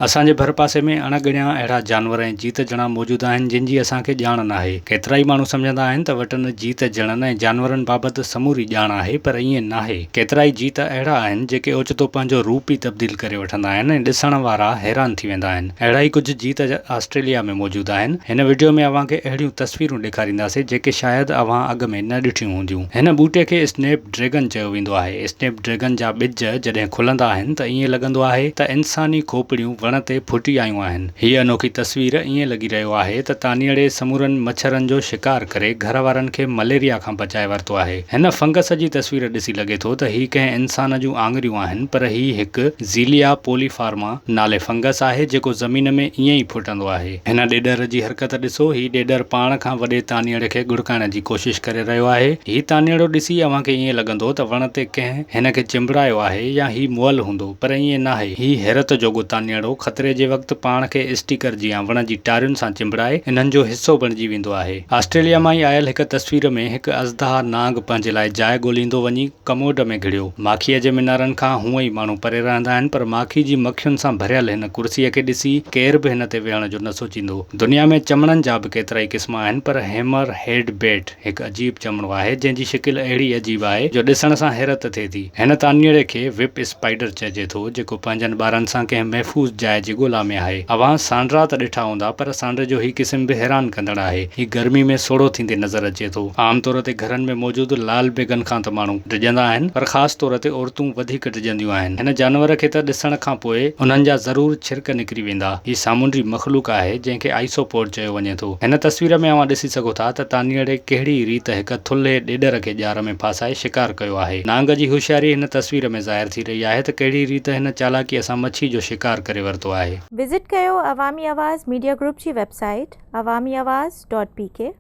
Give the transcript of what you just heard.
اسان جي ڀرپاسي ۾ اڻ ڳڻيا اهڙا جانور ۽ جيت جڻا موجود آهن جن جي اسان کي ڄاڻ ناهي. ڪيترائي ماڻهو سمجهندا آهن ته وٽن جيت جڻن ۽ جانورن بابت سموري ڄاڻ آهي پر ائين ناهي. ڪيترائي جيت اهڙا آهن جيڪي اوچتو پنهنجو روپ ئي تبديل ڪري وٺندا آهن ۽ ڏسڻ وارا حيران ٿي ويندا آهن. اهڙا ئي ڪجهه جيت آسٽريليا ۾ موجود آهن. هن وڊيو ۾ اوهان کي اهڙيون تصويرون ڏيکارينداسين جيڪي شايد اوهان اڳ ۾ نه ڏٺيون هونديون. هن ٻوٽي کي اسنيپ ڊريگن چيو ويندو آهي. اسنيپ ڊريگن جا ٻج جڏهن کلندا آهن ته ائين لڳندو آهي ته انساني کوپڙيون وڻ تي ڦٽي آيون آهن. هيء انوکي تصوير ائين لڳي رهيو آهي ته تانيئڙي سمورن مڇرن جو شڪار ڪري گهر وارن کي مليريا کان بچائي ورتو آهي. هن فنگس جي تصوير ڏسي لڳي ٿو ته هي ڪنهن انسان جون آڱريون آهن پر هي هڪ زيليا پوليفارما نالي فنگس آهي جيڪو زمين ۾ ائين ئي ڦٽندو آهي. هن ڏيڏر جي حرڪت ڏسو، هي ڏيڏر پاڻ کان وڏي تانيئڙي کي ڳڙڪائڻ جي ڪوشش ڪري رهيو آهي. هي تانيئڙو ڏسي اوهان کي ائين لڳندو ته وڻ تي ڪنهن هن کي چنبڙايو آهي يا هي مئل هوندو، پر ائين ناهي. هي حيرت جوڳو تانيئڙو خطري جي وقت پاڻ کي اسٽيڪر جيان وڻ جي ٽارين سان چنبڙائي انهن جو حصو بڻجي ويندو آهي. آسٽريليا مان ئي آيل هڪ تصوير ۾ هڪ ازدها نانگ پنهنجي لاء جاء ڳوليندو وڃي ڪموڊ ۾ گهڙيو. ماکيء جي منارن کان هونء ئي ماڻهو پري رهندا آهن پر ماکي جي مکين سان ڀريل هن ڪرسيء کي ڏسي ڪير به هن تي ويهڻ جو نه سوچيندو. دنيا ۾ چمڙن جا به ڪيترائي قسم آهن پر هيمر هيڊ بيٽ هڪ عجيب چمڙو آهي جنهن جي شڪل اهڙي عجيب آهي جو ڏسڻ سان حيرت ٿئي ٿي. هن تانيئڙي کي وپ اسپائيڊر چئجي ٿو جيڪو پنهنجن ٻارن سان ڪنهن محفوظ جاء جي ڳولا ۾ آهي. اوهان سانڊرا ته ڏٺا هوندا پر سانڊري جو هي قسم به حيران ڪندڙ آهي. هي گرمي ۾ سوڙهو ٿيندي نظر اچي ٿو. عام طور تي گهرن ۾ موجود لال بيگن کان ته ماڻهو ڊڄندا آهن پر خاص طور تي عورتون وڌيڪ ڊڄنديون آهن. هن جانور کي ته ڏسڻ کان پوء انهن جا ضرور ڇرڪ نڪري ويندا. هي سامونڊي مخلوق آهي جنهن کي آئسوپوڊ چيو وڃي ٿو. هن تصوير ۾ اوهان ڏسي سگهو ٿا ته تانيئڙي ڪهڙي ريت هڪ ٿلهي ڏيڏر کي ڄار ۾ ڦاسائي شڪار ڪيو آهي. نانگ جي هوشياري هن تصوير ۾ ظاهر ٿي رهي آهي ته ڪهڙي ريت هن چالاڪيء سان مڇي جو شڪار ڪري ورتو آهي. وزٽ ڪيو عوامي آواز ميڊيا گروپ جي website Awami Awaz dot P K.